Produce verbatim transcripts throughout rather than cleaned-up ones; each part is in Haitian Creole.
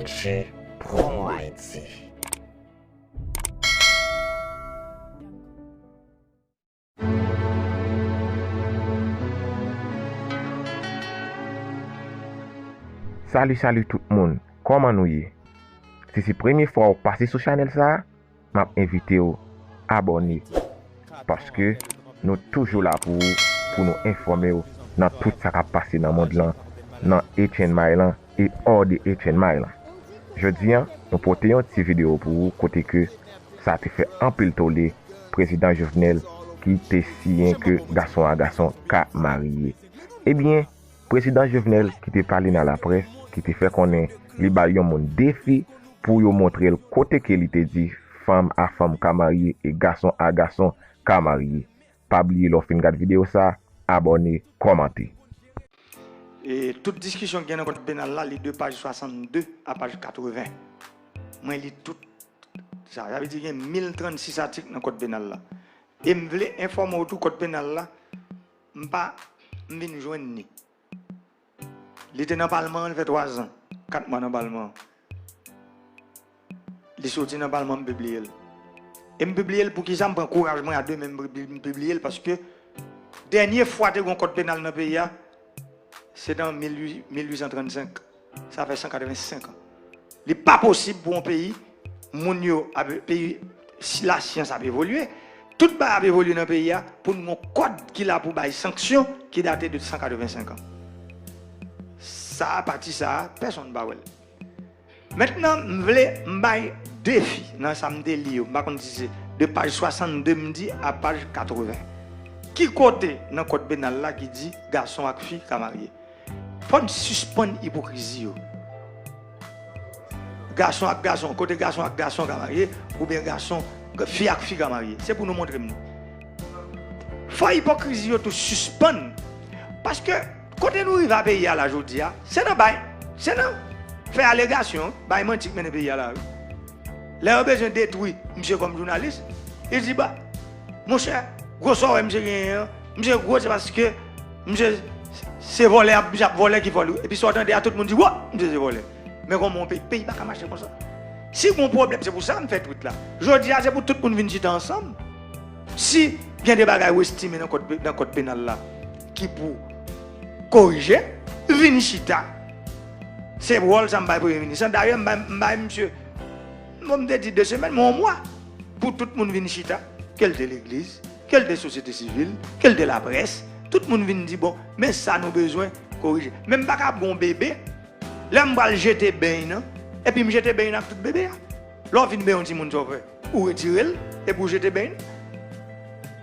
G Promo Haïti. Salut, salut tout moun. Kòman nou ye? Si se premye fwa w pase sou chanèl sa a, m ap envite w abòne, paske nou toujou la pou ou, pou nou enfòme w nan tout sa k ap pase nan mond lan, nan H N M I lan e hors de H N M I lan. Jodi a, nou pote yon ti videyo pou ou kote ke sa te fè anpil tole prezidan Jovenel ki te siyen ke gason a gason ka marye. Ebyen, prezidan Jovenel ki te pale nan laprès, ki te fè konnen li bay yon moun defi pou yo montre l kote ke li te di fanm a fanm ka marye e gason a gason ka marye. Pa bliye lè w fin gad videyo sa, abòne, kòmante. E tout diskisyon ki gen nan kòd penal la, li de paj swasannde a paj katreven. Mwen li tout sa. Sa vle di gen mil trannsis atik nan kòd penal la. E m vle enfòme w tou, kòd penal la, m pa, m vin jwenn ni. Li te nan palman an, li fè twa zan, kat mwa nan palman an. Li soti nan palman, m pibliye l. E m pibliye l poukisa m pran kouraj mwen a de men, m pibli-, m pibliye l, paske dènye fwa te gen yon kòd penal nan peyi a, se nan mil uit, mil uit san trannsenk. Sa fè san katrevensenk an. Li pa posib pou yon peyi, moun yo ap, peyi, si lasyans ap evolye, tout bagay ap evolye nan peyi a, pou n gen yon kòd ki la pou bay sanksyon ki date de san katrevensenk an. Sa a, pati sa a, pèsonn pa wè l. Mentnan, m vle m bay defi nan sa m te li yo. M pa konn si se de paj swasannde m di a paj katreven. Ki kote nan kòd penal la ki di gason ak fi ka marye? Fò n sispann ipokrizi yo. Gason ak gason, kote gason ak gason ka marye, oubyen gason, fi ak fi ka marye. Se pou nou montre m li. Fò ipokrizi yo tou sispann. Paske kote nou rive a peyi a la jodi a, se nan bay, se nan fè alegasyon, bay manti k mennen peyi a la, wi. Lè yo bezwen detwi misye kòm jounalis, li di, ba, monchè, gwo sa w wè misye genyen an, misye gwo se paske misye se vòlè, ap, misye ap vòlè ki fè l, wi. Epi sa w tande a, tout moun di, wa, misye se vòlè. Men kòman yon peyi, peyi pa ka mache konsa. Si gon pwoblèm, se pou sa m fè twit la. Jodi a, se pou tout moun vin chita ansanm. Si gen de bagay ou estime nan kòd, nan kòd penal la ki pou korije, vin chita. Se wòl sa m bay premye minis lan. Dayè, m bay, m bay misye, bon, m te di de semèn, men yon mwa, pou tout moun vin chita, ke l te legliz, ke l te sosyete sivil, ke l te laprès, tout moun vin di, bon, men sa nou bezwen korije. Men m pa ka ap gen yon bebe, lè m pral jete beny nan, epi m jete beny nan ak tout bebe a. Lè w fin benyen yon timoun, sa w fè? Ou retire l, epi w jete beny nan.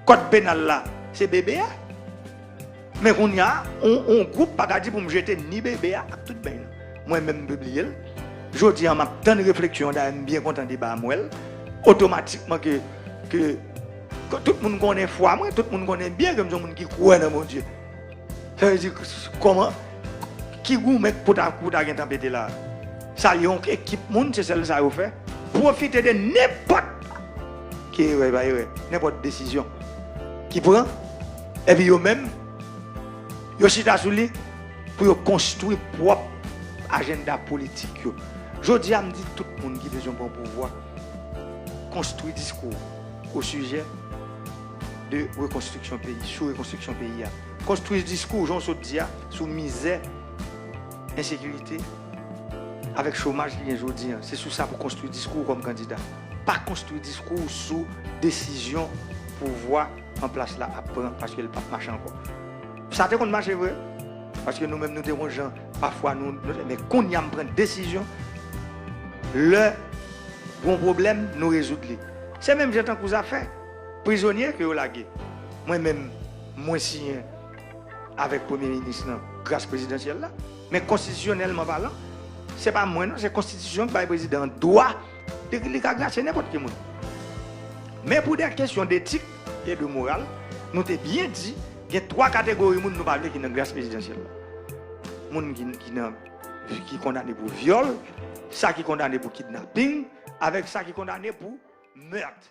Kòd penal la, se bebe a. Men kounye a, yon, yon gwoup pa ka di pou m jete ni bebe a ak tout beny nan. Mwen menm, m pibliye l. Jodi a, m ap tann refleksyon an, dayè, m byen kontan deba a, m wè l. Otomatikman ke, ke, ke tout moun konnen fwa mwen, tout moun konnen byen ke m se yon moun ki kwè nan Bondye. Sa vle di, kòman, ki goumen pou ta, pou ta gentan pete la? Sa, yon ekip moun, se sèl sa yo fè. Pwofite de nenpòt, ki erè, pa erè, nenpòt desizyon ki pran, epi yo menm, yo chita sou li pou yo konstwi pwòp ajanda politik yo. Jodi a, m di tout moun ki bezwen pran pouvwa, konstwi diskou o sijè de rekonstriksyon peyi, sou rekonstriksyon peyi a. Konstwi diskou, jan w sot di a, sou mizè, ensekirite, avèk chomaj ki gen jodi a. Se sou sa pou konstwi diskou w kòm kandida. Pa konstwi diskou w sou desizyon pouvwa an plas la ap pran, paske l p ap mache ankò. Sa te konn mache vre, paske nou menm nou te yon jan, pafwa nou, nou, men kounye a m pran desizyon, lè gon pwoblèm, nou rezoud li. Se menm jan tankou zafè prizonye ke yo lage. Mwen menm, mwen siyen avèk premye minis lan gras prezidansyèl la. Men konstitisyonèlman palan, se pa mwen non, se konstitisyon ki bay prezidan an dwa, li, li ka grasye nenpòt ki moun. Men pou de kesyon detik e de moral, nou te byen di, gen twa kategori moun nou pa vle ki nan gras prezidansyèl la. Moun ki, ki nan, ki kondane pou vyòl, sa ki kondane pou kidnaping, avèk sa ki kondane pou mèt.